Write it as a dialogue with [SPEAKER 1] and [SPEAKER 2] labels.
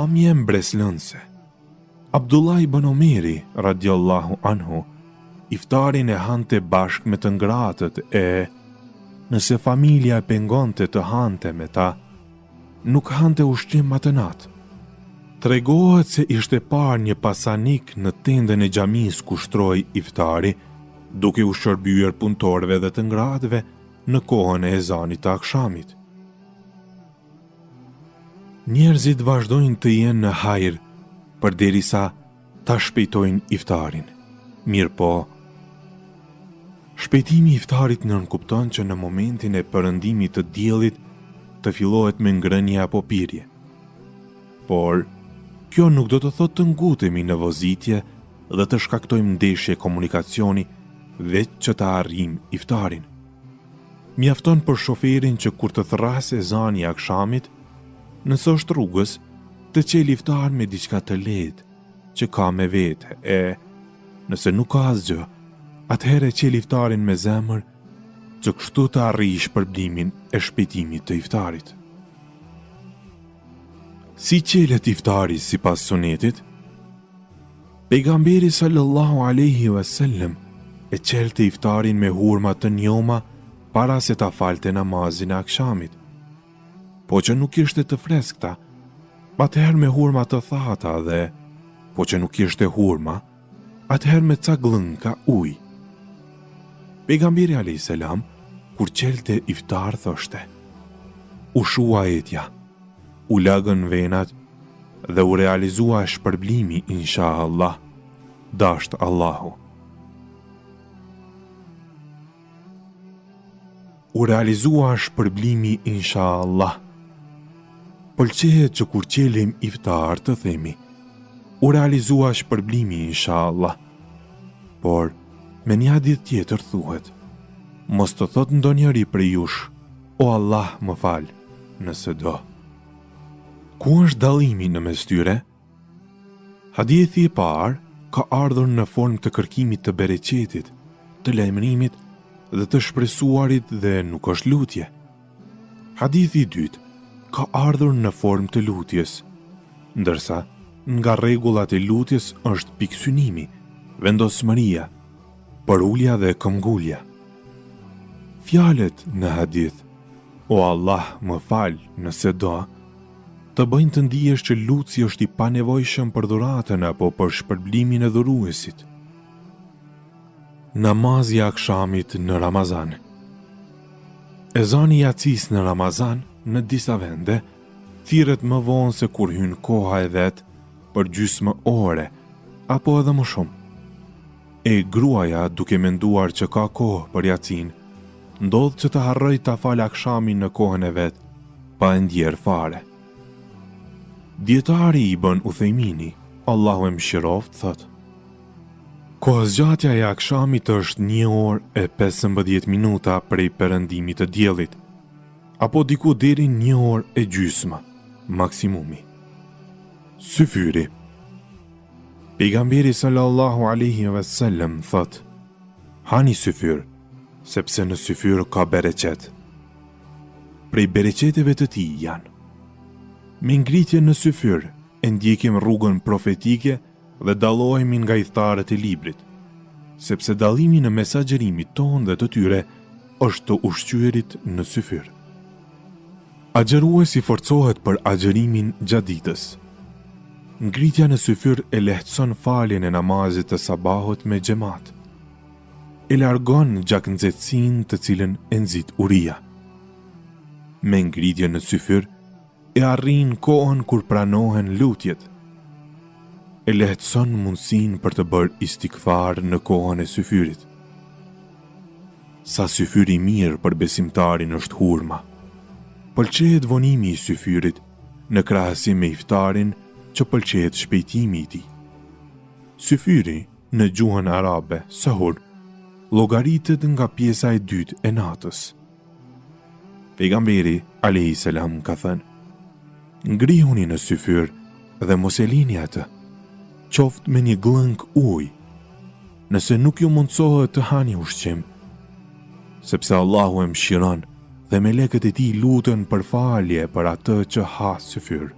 [SPEAKER 1] Pamje mbresëlënëse. Abdullah ibn Omeri, radiallahu anhu, iftarin e hante bashkë me të ngratët e, nëse familja e pengonte të hante me ta, nuk hante ushqim atë natë. Tregohet se ishte parë një pasanik në tendën e xhamisë ku shtrohej iftari, duke u shërbyer punëtorëve dhe të ngratëve në kohën e ezanit të akshamit. Njerëzit vazhdojnë të jenë në hajr përderisa ta shpejtojnë iftarin. Mirëpo, shpejtimi i iftarit nënkupton që në momentin e perëndimit të diellit të fillohet me ngrënie apo pirje. Por, kjo nuk do të thotë të ngutemi në vozitje dhe të shkaktojmë ndeshje komunikacioni veç që ta arrijmë iftarin. Mjafton për shoferin që kur të thërrasë ezani i akshamit, nëse është rrugës, të çelë iftar me diçka të lehtë që ka me vete e, nëse nuk ka asgjë, atëherë e çel iftarin me zemër që kështu të arrijë shpërblimin e shpejtimit të iftarit. Si çelet iftari sipas sunetit? Pejgamberi sallallahu alaihi wasallam e çelte iftarin me hurma të njoma para se ta falte namazin e akshamit. Po që nuk kishte të freskëta, atëherë me hurma të thata dhe po që nuk kishte hurma, atëherë me ca gllënka ujë. Pejgamberi alaihi selam kur çelte iftar thoshte: U shua etja, u lagën venat dhe u realizua shpërblimi insha Allah, dashtë Allahu. U realizua shpërblimi insha Allah. Pëlqehet që kur çelim iftar të themi, u realizua shpërblimi insha Allah. Por, me një hadith tjetër thuhet, mos të thotë ndonjëri prej jush, o Allah më fal, nëse do. Ku është dallimi në mes tyre? Hadithi i parë ka ardhur në formë të kërkimit të bereqetit, të lajmërimit dhe të shpresuarit dhe nuk është lutje. Hadithi i dytë ka ardhur në formë të lutjes, ndërsa nga rregullat e lutjes është pikësynimi, vendosmëria, përulja dhe këmbgulja. Fjalët në hadith, o Allah më fal nëse do, të bëjnë të ndihesh që lutësi është i panevojshëm për dhuratën apo për shpërblimin e dhuruesit. Namazi i akshamit në Ramazan Ezani i jacisë në Ramazan në disa vende thirret më vonë se kur hyn koha e vet për gjysmë ore apo edhe më shumë. E gruaja duke menduar që ka kohë për jacinë, ndodh që të harrojë ta falë akshamin në kohën e vet, pa e ndjerë fare. Dijetari Ibn Uthejmini, Allahu e mëshiroftë, thotë: Kohëzgjatja e akshamit është një orë e 15 minuta prej perëndimit të diellit, apo diku deri një orë e gjysmë, maksimumi. Syfyri Pejgamberi sallallahu alaihi wasallam thotë: Hani syfyr, sepse në syfyr ka bereqet. Prej bereqeteve të tij janë: Me ngritjen në syfyr e ndjekim rrugën profetike dhe dallohemi nga ithtarët e librit, sepse dallimi në mes agjërimit tonë dhe të tyre është të ushqyerit në syfyr. Agjëruesi forcohet për agjërimin gjatë ditës. Ngritja në syfyr e lehtëson faljen e namazit të sabahut me xhemat. E largon gjaknxehtësinë të cilën e nxit uria. Me ngritjen në syfyr e arrin kohën kur pranohen lutjet. E lehtëson mundësinë për të bërë istigfar në kohën e syfyrit. Sa syfyr i mirë për besimtarin është hurma. Pëlqehet vonimi i syfyrit në krahasim me iftarin që pëlqehet shpejtimi i tij. Syfyri në gjuhën arabe, sahur, llogaritet nga pjesa e dytë e natës. Pejgamberi alejhi selam ka thënë: Ngrihuni në syfyr dhe mos e lini atë, qoftë me një gllënkë ujë, nëse nuk ju mundësohet të hani ushqim, sepse Allahu e mëshiron dhe melekët e tij luten për falje për atë që ha syfyr.